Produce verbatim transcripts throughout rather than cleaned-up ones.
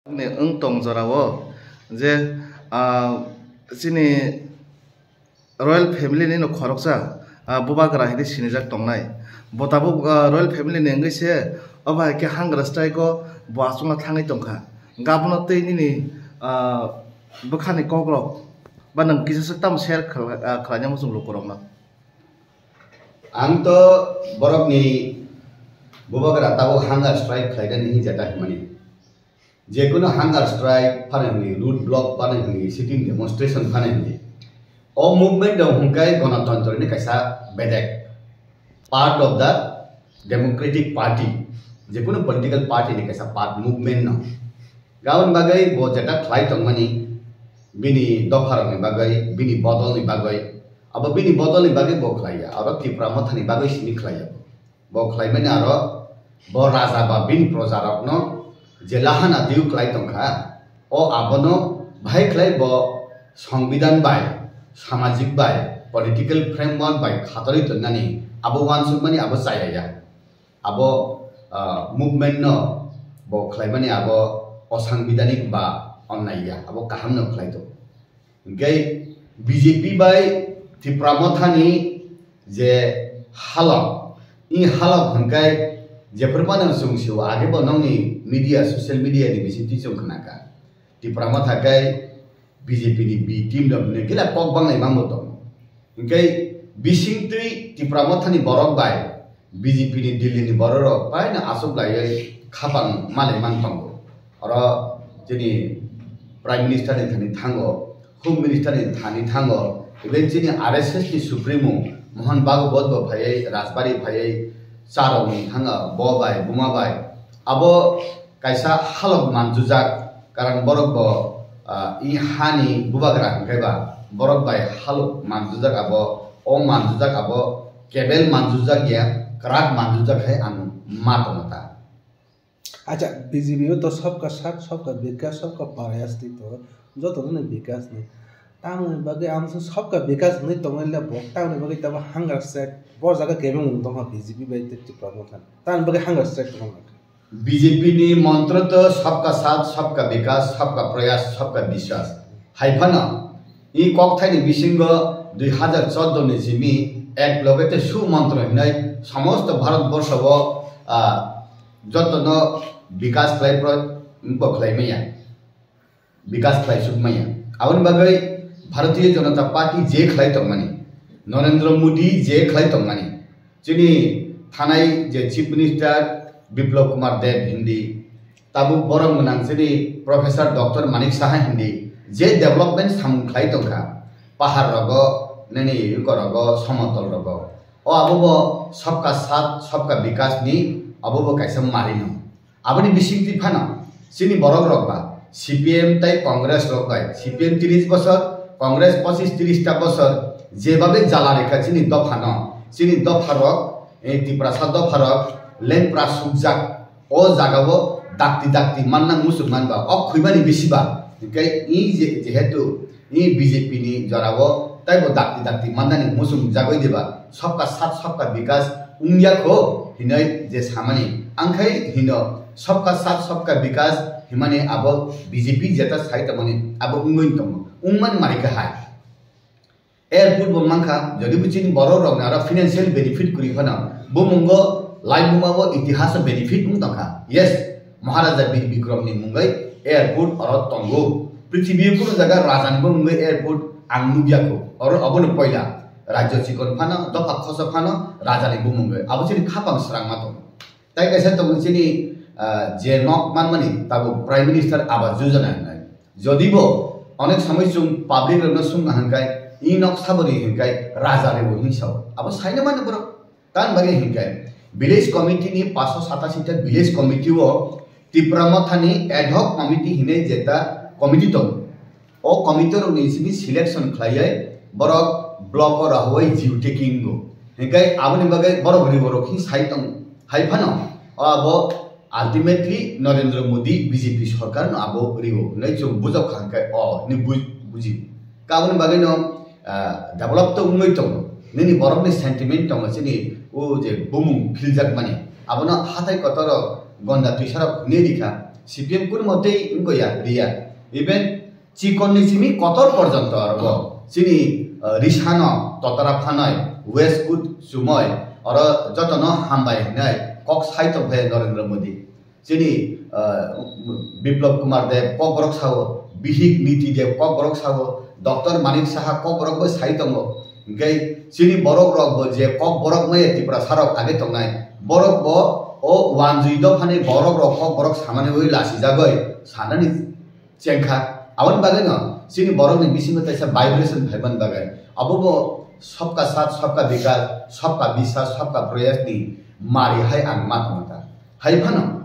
Ni wng tong jorao je, ah, chini royal family ni no khoroksa, ah, bubagra hinwi sinijak tongnai. Bo tabuk, ah, royal family ni wngwi se obo hai khe hunger strike o bo achukna thangwi tongkha. Gabono tei nini, ah, bwkhani kokrok ba nwng kisa swk tamo share khlai-, ah, khlaina muchung lukurokno. Ang to borokni bubagra tabuk hunger strike khlainani hinwi jeta hwnmani. Jekunu hunger strike phano hwnwi, road block phano hwnwi, sitting demonstration phano hwnwi. O movement rok hwnkhai gonotontro ni kaisa bedek, part of the democratic party, jekunu political party ni kaisa part movement no. Gabon bagwi bo jeta khlai tongmani bini dopharokni bagwi, bini bodolni bagwi, abo bini bodolni bagwi bo khlaiya, aro Tipra Mothani bagwi simi khlaiya. Bo khlaimani aro bo raja ba bini projarokno je lahana diu khlai tongkha, o abono bahai khlai bo songbidan bai, samajik bai, political framework bai khatorwi tonnani abo uansukmani abo chayaya. Abo, ah, movement no bo khlaimani abo osangbidanik ba onnai ya, abo kaham no khlai tongo. Hingke B J P bai Tipra Mothani je halok, i halok hingke jephru phano chwng sio, age bo nokni media, social media ni bisingtwi chwng khnakha. Tipra Motha khe B J P ni B team rok hwnwi kila kok banglai mangbo tongo. Hingke bisingtwi Tipra Mothani borok bai B J P ni Delhi ni borok rok paino aswk laiwi khapang malai mang tongo. Oro chini Prime Minister ni thani thango, Home Minister ni thani thango, even chini R S S ni Supremo Mohan Bhagwat bo phaiwi Rajbari phaiwi cha rok ni thanga bo bai, buma bai. Abo kaisa halok manjujak, karon borok bo, ah, i hani bubagra hwnkhe ba, borok bai halok manjujak abo, o manjujak abo kebel manjujak ya, kwrak manjujak hai ang ma tongo ta. Acha, B J P o to sabka sath, sabka vikas, sabka prayas twi to, joto no vikas ni. Tamoni bagwi ang se sabka vikas hwnwi tongwi le bo, tamoni bagwi tamo hunger strike, bo jaga kebeng wng tongkha B J P bai tei Tipra Motha. Tamoni bagwi hunger strike tongkha. B J P ni montro to sabka sath, sabka vikas, sabka prayas, sabka biswas. Hai phano, i kokthaini bisingo dui hazar chordo ni simi ek loge te su montro hinwi samosto Bharat borsho o, ah, jotono bikas khlai pro-, bo khlai maya. Bikas khlai suk maya. Aboni bagwi Bharatiya Janata Party je khlai tongmani, Narendra Modi je khlai tongmani, chini thanai je Chief Minister Biplab Kumar Deb hindi, tabuk borok gwnang chini Professor Doctor Manik Saha hindi, je development samung khlai tongkha, pahar rogo, nini yuko rogo, somotol rogo. O abo bo sabka sath, sabka vikas ni abo bo kaisa marino. Aboni bisingtwi phano chini borok rok ba C P M tei Congress rok bai, C P M tris bosor, Congress pochis tris ta bosor, jebabe jala rekha chini dopha no, chini dopha rok, eh, Tiprasa dopha rok lengpra sukjak, o jaga o dakti dakti manna muchung man ba, o khwibani bisi ba, hingke i je, jehetu I B J P ni jora o taibo dakti dakti mannani muchung jagoi diba, sabka sath sabka vikas wngya kho hinoi je samani, angkhai hino sabka sath sabka vikas himani abo B J P jeta sai tongmani abo wngoi tongo, wngmani mari khe hai. Airport bo mankha, jodi bo chini borok rok ni aro financial benefit kwrwi phano, bo mungo lai buma bo itihas o benefit wng tongkha. Yes, Maharaja Bir Bikram ni mungwi airport oro tongo. Prithibi o kunu jaga raja ni bo mungwi airport ang nukya kho. Oro obono poila. Rajyo chikon phano, dopha khoso phano raja ni bo mungwi. Abo chini khapang srangma tongo. Tai kaisa tongo chini, ah, je nok manmani tabuk Prime Minister Awas Yojana hinwi. Jodi bo onek somoi chwng public rokno swngna hwnkhai, i nok saboni hwnkhai raja rebo hinwi sao. Abo saina mano borok. Tamni bagwi hwnkhai village committee ni paanch sho satasi ta village committee o Tipra Mothani ad hoc committee hinwi jeta committee tongo. O committee rokni simi selection khlaiwi borok block o rahoi jiu taking go. Hingkai aboni bagwi borok ni borok hi sai tong hai phano abo ultimately Narendra Modi B J P sorkar no abo rio hinwi chwng bujok kha hingkai o hinwi bu-, buji. Ka aboni bagwi no, ah, develop to wngwi tongo. Nini borok ni sentiment tongo chini o je bumung philjak mani. Abono hatai kotor o gonda twisarok hinwi rikha. C P M kunumo tei wngya, riya. Even chikon ni simi kotor porjonto aro bo. Chini, uh, risano totara phanai, waistcoat chumai, aro jotono hambai hinai kok sai tongphai Narendra Modi. Chini, uh, Biplab Kumar Deb kokborok sao, Bihik Niti Deb kokborok sao, Doctor Manik Saha kokborok bo sai tongo. Hingke chini borok rok bo je kokborok maya Tiprasa rok age tongnai, borok bo o wanjui dophani borok rok kokborok samani ui lasijagoi sanani chengkha. Aboni bagwi no chini borok ni bisingo kaisa vibration phaimani bagwi abo bo sabka saath, sabka vikas, sabka biswas, sabka prayas ni mari hai ang ma tongkha. Hai phano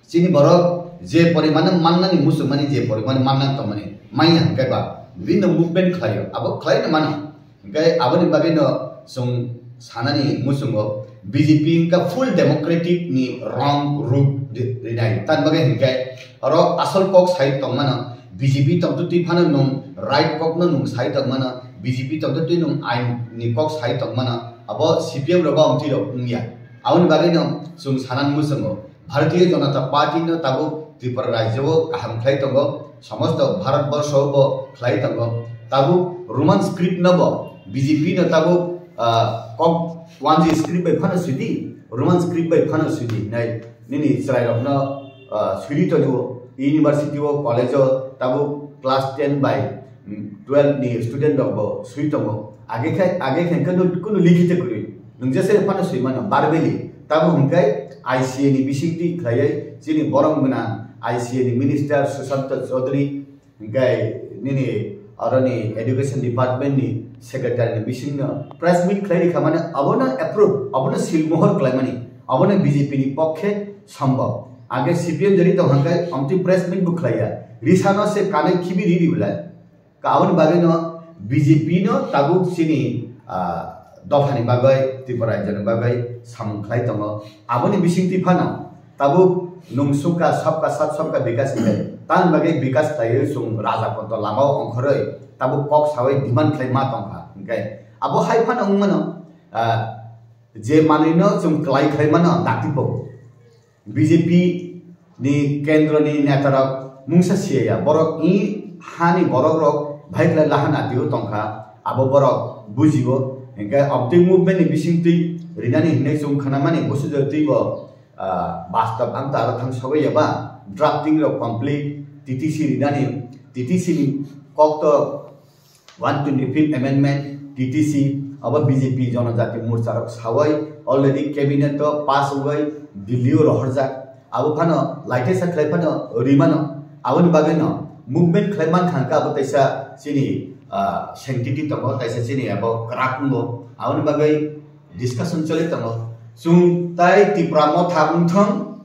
chini borok je porimano mannani muchungmani, je porimano manna tongmani manya hingke ba bibinno movement khlaio, abo khlaino mano. Hingke aboni bagwino chwng sanani muchungo B J P wngkha full democratic ni wrong route ri-, rinai. Tamni bagwi hingke oro asol kok sai tongmano B J P tongtwtwi phano nwng right kokno nwng sai tongmano, B J P tongtwtwi nwng ain ni kok sai tongmano, abo C P M rogo amtwi rok wngya. Aboni bagwino chwng sanani muchungo. Bharatiya Janata Party no tabuk Tripura rajyo o kaham khlai tongo, somosto Bharat borsho o bo khlai tongo. Tabuk Roman script no bo B J P no tabuk, ah, kok wanjui script bai phano swidi, Roman script bai phano swidi hinai nini chwrai rok no, ah, swidi tongo. University o, college o tabuk class ten bai, mm, twelve ni student rok bo swi tongo. Age khai, age khai kunu, kunu likhite kwrwi. Nwng jesa phano swi mano, verbally. Tamo hwnkhe I C A ni bisingtwi khlaiwi chini borom gwnang I C A ni minister Sushanta Chaudhary, hwnkhe nini aroni education department ni secretary ni bisingno press meet khlai rikha mane abono approve, abono silmohor khlaimani, abono B J P ni pokkhe sombhob. Age C P M jori tong hwnkhe omtwi press meet bo khlaiya. Risano se kanwi khibi riri belai. Ka aboni bagwi no B J P no tabuk chini, ah, dophani bagwi, Tripura rajyoni bagwi samung khlai tongo. Aboni bisingtwi phano tabuk nwng sukha sabka sath sabka bikas hinwi tamni bagwi bikas khlaiwi chwng raja poto lamao ongkhorwi tabuk kok sawi demand khlai ma tongkha. Hwnkhe abo hai phano wng mano, ah, je manwino chwng klai khlai mano dakti po. B J P ni kendro ni neta rok mungsa siya ya, borok ni hani borok rok bhai khlai lahan atio tongkha, abo borok bujio, hingke omtwi movement ni bisingtwi rinani hinwi chwng khana mani, busu jotwi bo, ah, bastop ang ta aro thang sogwi ya ba, drafting rok complete, T T C rinani, T T C ni kok to one twenty-fifth amendment, T T C, abo B J P Jonojati Morcha rok sawai already cabinet o pass wngwi Delhi o rohorjak. Abo phano laitesa khlai phano rimano. Aboni bagwi no movement khlai mankha hwnkhe abo taisa chini, ah, sanctity tongo, taisa chini abo kwrak wngo. Aboni bagwi discussion choli tongo. Chwng tai Tipra Motha wngthong,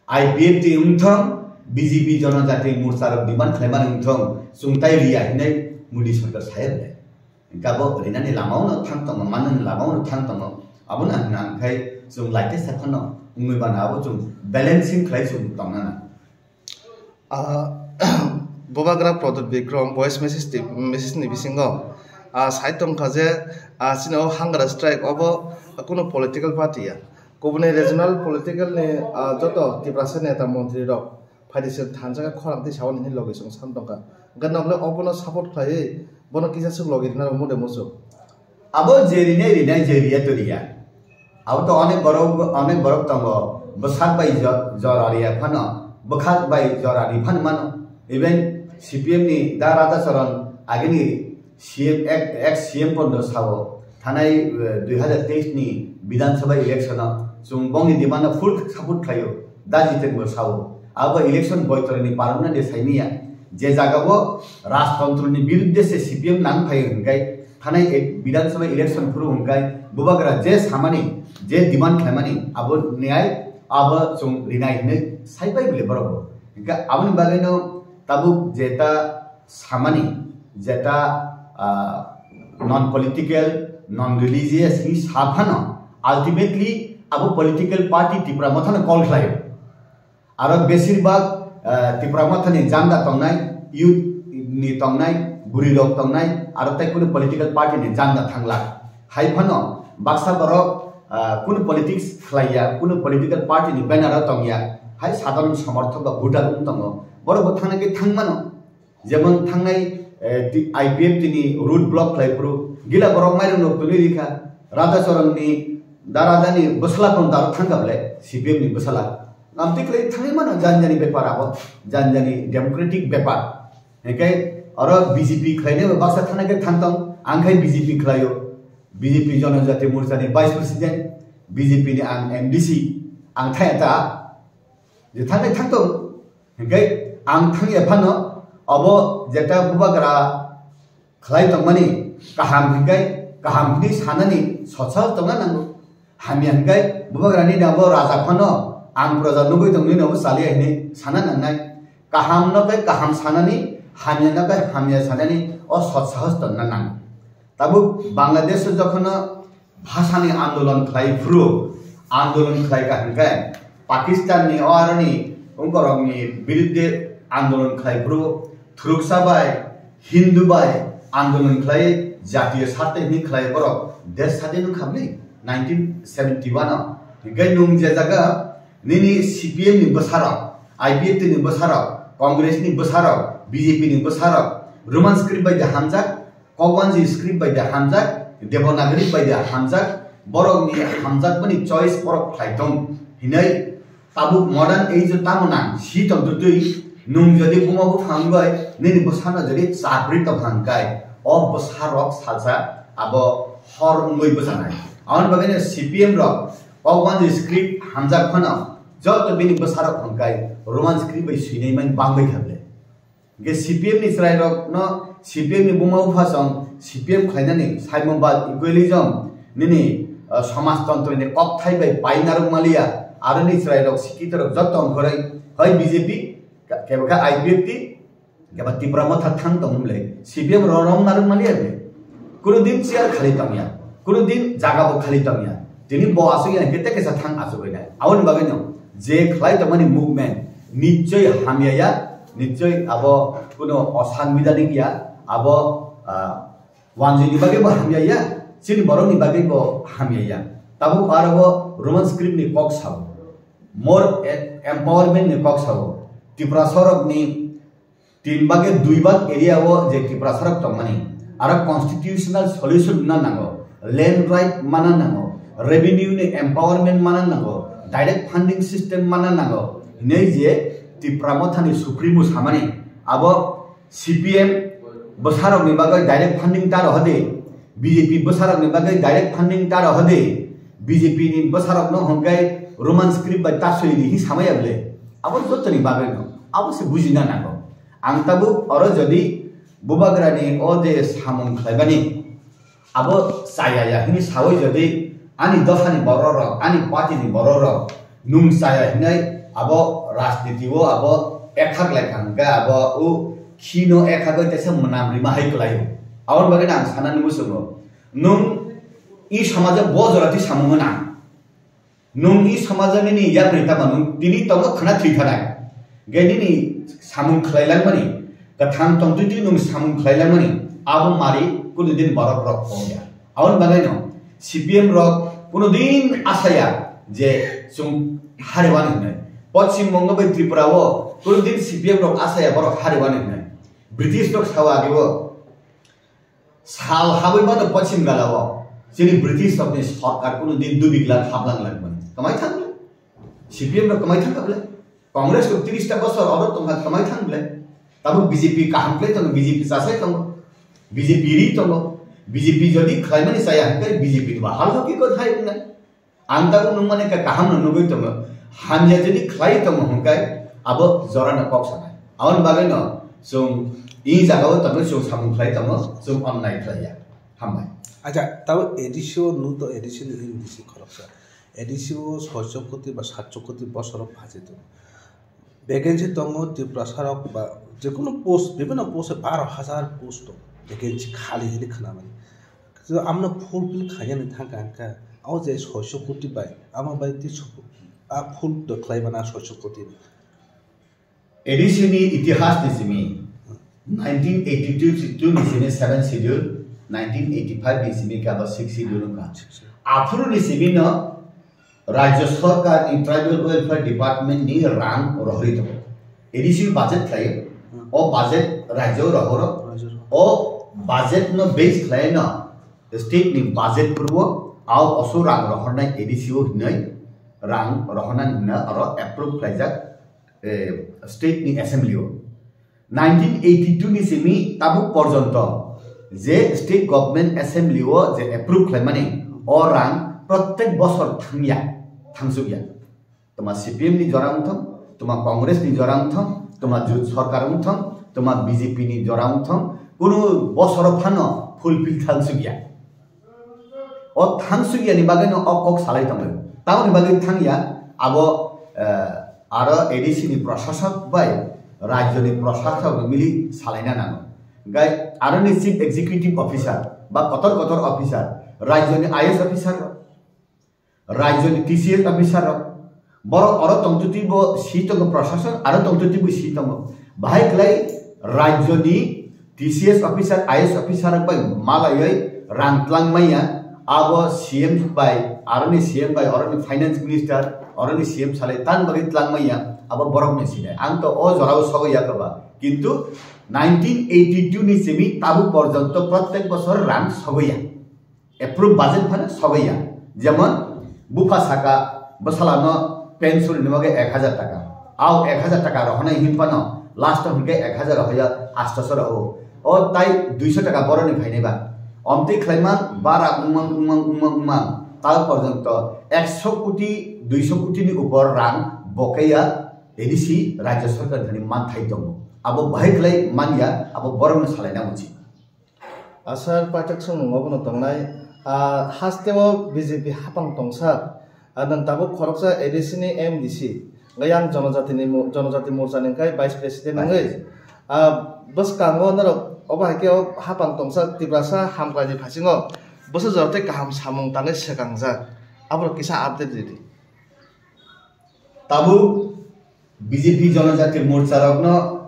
I P F T wngthong, B J P Jonojati Morcha rok demand khlaimani wngthong, chwng tai riya hinwi Modi sarkar saya belai. Hingke abo rinani lamao no thang tongo, manani lamao no thang tongo. Abono ang hwnkhe chwng laite saphano wngwi mano, abo chwng balancing khlai chwng tongnana. Ah, Bubagra Pradyut Bikram voice message ti, message ni bisingo, ah, sai tongkha je, ah, chini o hunger strike obo kuno political party ya. Kubuni regional political ni, ah, joto Tiprasa neta montri rok phaidi se thansa khe khorang twi sawi hinwi logi chwng sam tongkha. Hwnkhe nokle obono support khlaiwi bono kisa swk logi rwna rw mode muchung. Abo je rinai rinai je riya to riya. Abo to onek borok, onek borok tongo. Bwsak bai jo-, jora riya phano, bwkhak bai jora ri phano mano. Even C P M ni da Radha Charan agini C M, ek-, ex C M pondo sao, thanai, eh, dui hazar teis ni Bidhan Sabha election o chwng bongni demand no full support khlaio, da Jiten bo sao. Abo election boitorni parwngna de saimiya, je jaga o rajtontro ni birudde se C P M nang phaio hwnkhe, thanai e-, Bidhan Sabha election phuru hwnkhe bubagra je samani, je demand khlaimani abo niyai, abo chwng rinai hinwi saipai bile borok bo. Hwnkhe aboni bagwino tabuk je ta samani jeta, ah, non political, non religious ni sa phano ultimately abo political party Tipra Motha no call khlaio. Aro besir bak, ah, Tipra Motha ni janda tongnai, youth ni tongnai, bwrwi rok tongnai, aro tei kunu political party ni janda thangla. Hai phano baksa borok, ah, kunu politics khlaiya, kunu political party ni banner o tongya. Hai sadharon somorthok ba voter wng tongo, borok bo thangna khe thang mano. Jemon thangnai, eh, ti-, I P F T ni road block khlai phuru gila borok mairung rok twi rikha, Raja Choron ni da Raja ni bwsala tong daro thangkha ble C P M ni bwsala. Amtwi khlai thangwi mano jani jani bepar abo, jani jani democratic bepar. Hingke oro B J P khlainai bo baksa thangna khe thang tong, ang khai B J P khlaio. B J P Jonojati Morcha ni Vice President, B J P ni ang M D C, ang thaya ta. Je thangwi thangtong, hingke ang thangya phano obo jeta bubagra khlai tongmani kaham hingke kaham hwnwi sanani sochal tongna nango. Hamya hingke bubagrani abo raja phano ang proja nugwi tongwi nobo chaliya hwnwi sana nangnai. Kaham no khe kaham sanani, hamya no khe hamya sanani o sochal tongna nango. Tabuk Bangladesh o jokhono bhasani andolon khlai phuru, andolon khlai ka hwnkhe Pakistan ni o aroni ungkorokni birudde andolon khlai phuru thuruksa bai, Hindu bai andolon khlai, jatiyo sarte hwnwi khlai borok desh sadin wngkha bini nineteen seventy one o. Hwnkhe nwng je jaga nini C P M ni bwsarok, I P F T ni bwsarok, Congress ni bwsarok, B J P ni bwsarok, Roman script bai de hamjak, Kokwanji script bai de hamjak, Devanagari bai de hamjak, borokni hamjakmani choice borok khlai tong hinwi tabuk modern age o tamo nang si tong twtwi nwng jodi buma buphang bai nini bwsano jodi chapri tong hang kai o bwsarok salsa abo hor wngwi bwchanai. Aboni bagwi no C P M rok Kokwanji script hamjak phano joto bini bwsarok hang kai Roman script bai swinai man bangwi kha ble. Hingke C P M ni chwrairokno, C P M ni buma buphasong C P M khlainani saimung ba equalism nini, ah, samajtontro ni kokthai bai painarok maliya, aroni chwrairok sikito rok joto ongkhorwi hoi B J P, ka-, kebo khe I P F T, kebo Tipra Motha thang tong mle, C P M ro-, rom narok maliya le. Kuno din chair khali tongya, kuno din jaga bo khali tongya. Tini bo aswk ya hingke tei kaisa thang aswk bai nai. Aboni bagwi no je khlai tongmani movement nichoi hamya ya, nichoi abo kuno osangbidanik ya, abo, ah, wanjwi ni bagwi bo hamya ya, chini borok ni bagwi bo hamya ya. Tabuk aro bo Roman script ni kok sao. More e-, empowerment ni kok sao. Tiprasa rok ni tin bage dui bag area o je Tiprasa rok tongmani, aro constitutional solution na nango, land right mana nango, revenue ni empowerment mana nango, direct funding system mana nango, hinwi je Tipra Mothani Supremo samani, abo C P M bwsarokni bagwi direct funding ta rohode, B J P bwsarokni bagwi direct funding ta rohode, B J P ni bwsarokno hwnkhe Roman script bai ta swi di hi samaya bwle, abo jotoni bagwi no, abo se bujina nango. Ang tabuk oro jodi bubagrani o je samung khlaimani abo chaya ya hwnwi sawi jodi ani dophani borok rok, ani party ni borok rok nwng chaya hwnwi abo rajniti o abo ekhak lai kha hwnkhe abo o khino ekhak oi teisa mwnam rima hai kwlai o. Aboni bagwi ang sanani muchungo nwng i somajo bo jora twi samung nang. Nwng i somajo nini yakni tamo nwng tini tongo khwna thwi thanai. Ge nini samung khlai langmani, kwthang tongtwi twi nwng samung khlai langmani, abo mari kunu din borok rok kong ya. Aboni bagwi no C P M rok kunu din asaya je chwng hariwani hwnwi. Poschim Bongo bai Tripura o kunu din C P M rok asaya borok hariwani hwnwi. British rok sao agi o Sal habwi mano Poschim Gala o chini British rokni sorkar kunu din dubik lakh haplang langmani. Kwmai thang ble? C P M rok kwmai thang ble? Congress rok tiris ta bosor oro tongkha kwmai thang ble? Tabuk B J P kaham khlai tongo, B J P chasai tongo, B J P ri tongo, B J P jodi khlaimani chaya hwnkhe B J P ni bo hal hoki ko thai wngnai. Ang tabuk nung mani kha kaham no nugwi tongo. Hamya jodi khlai tongo hwnkhe abo jora no kok sanai. Aboni bagwi no chwng i jaga o tongo chwng samung khlai tongo, chwng onnai khlai ya. Hambai. Acha, tabuk A D C o nung to A D C ni hini bisi khoroksa. A D C o soicho koti ba satcho koti bosoro phaji tongo. Vacancy tongo Tiprasa rok ba jekono post, bibhinno post baro hajar post tongo. Vacancy khali hini khna mani. Khe amno fulfill khainani thangkha hwnkhe, o je soicho koti bai, amo bai tei a full do khlai mana soicho koti bai. A D C ni itihas ni simi nineteen eighty two ni simi seven schedule, nineteen eighty five ni simi khe abo six schedule wngkha. Aphuru ni simi no Rajya Sarkar ni Tribal Welfare Department ni rang rohori tongo. A D C budget khlai, o budget rajya rohoro, o budget no base khlai no state ni budget purbo, au oso rang rohornai A D C o hinoi rang rohornai hinna aro approve khlaijak, eh, state ni assembly o. Nineteen eighty two ni simi tabuk porjonto je state government assembly o je approve khlaimani, o rang prottek bosor thangya, thangsukya. Toma C P M ni jora wngthong, toma Congress ni jora wngthong, toma jut sorkar wngthong, toma B J P ni jora wngthong, kunu bosoro phano fulfill thangsukya. O thangsukya ni bagwi no o kok salai tongo. Tamoni bagwi thangya, abo, eh, aro A D C ni proshasok bai rajyo ni proshasok mili salaina nango. Gai aro ni chief executive officer ba kotor kotor officer, rajyo ni I A S officer rok, rajyo ni T C S officer rok, borok oro tongtwtwi bo si tongo, proshasok aro tongtwtwi bo si tongo. Bahai kwlai rajyo ni T C S officer, I A S officer rok bai malaiwi rang tlang manya, abo C M bai, aro ni C M bai, oro ni finance minister, oro ni C M salai tan bagwi tlang manya, abo borok ni sinai. Ang to o jorao sogwi ya ba, kintu nineteen eighty two ni simi tabuk porjonto prottek bosor rang sogwi ya. Approve budget phano sogwi ya. Jemon, bupha saka bwsalano pant suri ni bagwi ek hajar taka. Au ek hajar taka rohonai hinphano last o hinkhe ek hajar rohoya astoso roho. O tai duiso taka boroni phainai ba. Omtwi khlaimang bara wngmang, wngmang, wngmang, wngmang. Tal porjonto ekso koti, duiso koti ni upor rang bokeya A D C rajya sarkar thani manthai tongo. Abo bahai khlai manya, abo borokno salaina uchi. Asar paithak swngmung obono tongnai, ah, hasteo B J P hapang tongsa, ah, nwng tabuk khoroksa A D C ni M D C, hwnkhe yang jonojati ni mo-, jonojati morcha ni hwnkhe vice president wngwi, ah, bwskango norok obo hai khe o hapang tongsa Tiprasa Hamkrai ni phasingo bwsajwk tei kaham samung tangwi swkangjak, aborok kisa update ridi. Tabuk B J P Jonojati Morcha rokno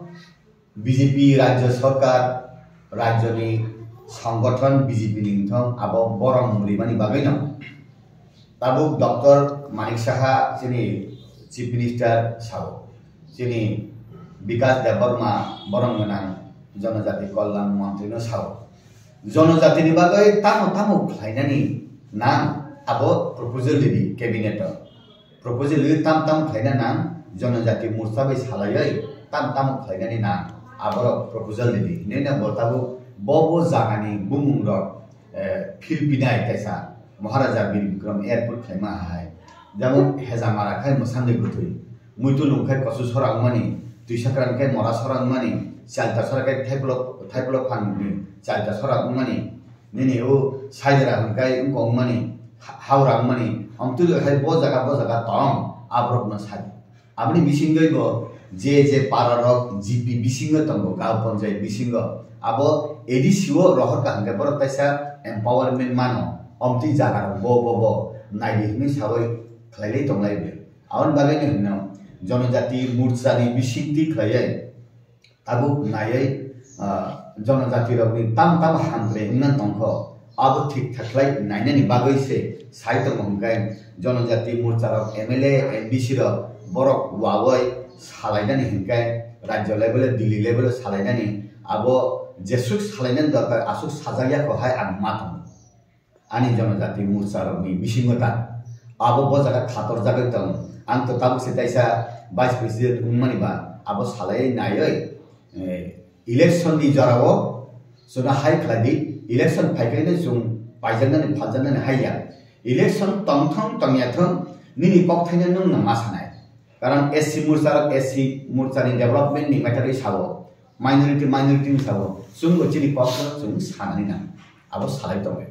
B J P Rajya Sarkar, rajyoni songgothon B J P ni wngthong abo borom rimani bagwino tabuk Doctor Manik Saha chini Chief Minister sao, chini Bikas Debbarma borom gwnang Jonojati Kalyan Montri no sao. Jonojati ni bagwi tamo tamo khlainani nang abo proposal ridi cabinet o. Proposal ridi tam tam khlaina nang, Jonojati Morcha bai salaiwi tam tamo khlainani nang, aborok proposal ridi. Hinwi no bo tabuk bo bo jagani bumung rok, eh, field pinai kaisa Maharaja Bir Bikram Airport khlaima hai. Jemon Hejamara khai mwsangwi bwtwi, Muitu lung khai Kosu sora wngmani, Twisakran khai Mora sora wngmani, Chalta sora khai Thaipolo, Thaipolo phan ni Chalta sora wngmani, nini o Saidara hwn khai wngkha wngmani, Ha-, Haura wngmani, amtwi hai bo jaga bo jaga tong, aborok no sadi. Aboni bisingwi bo je je para rok G P bisingo tongo, Gaon Panchayat bisingo, abo A D C o rohor ka hwnkhe borok kaisa empowerment mano, amtwi jaga rok bo bo bo naidi hinwi sawi khlailai tonglai bo. Aboni bagwi no hino Jonojati Morcha ni bisingtwi khlaiwi tabuk naiwi, ah, Jonojati rokni tam tam hamkrai wngna tongkho, abo thik thaklai nainani bagwi se sai tongo hwnkhe Jonojati Morcha rok M L A, M D C rok borok wawi salainani hwnkhe rajya level o, Delhi level o salainani abo jesuk salainani dorkar aswk sajak ya kho hai ang ma tongo. Ani Jonojati Morcha rokni bisingo ta abo bo jaga khator jagwi tong. Ang to tabuk se taisa vice president wngmani ba abo salai naiwi, eh, election ni jorao chwna hai khlai di, election phai khe no chwng paijaknani phaljaknani hai ya. Election tong thung tong ya thung nini kok thaino nwng no ma sanai. Karon S C Morcha rok S C Morcha ni development ni matter wi sao, minority minority ni sao, chwng bo chini kok no chwng sanani nang. Abo salai tongo.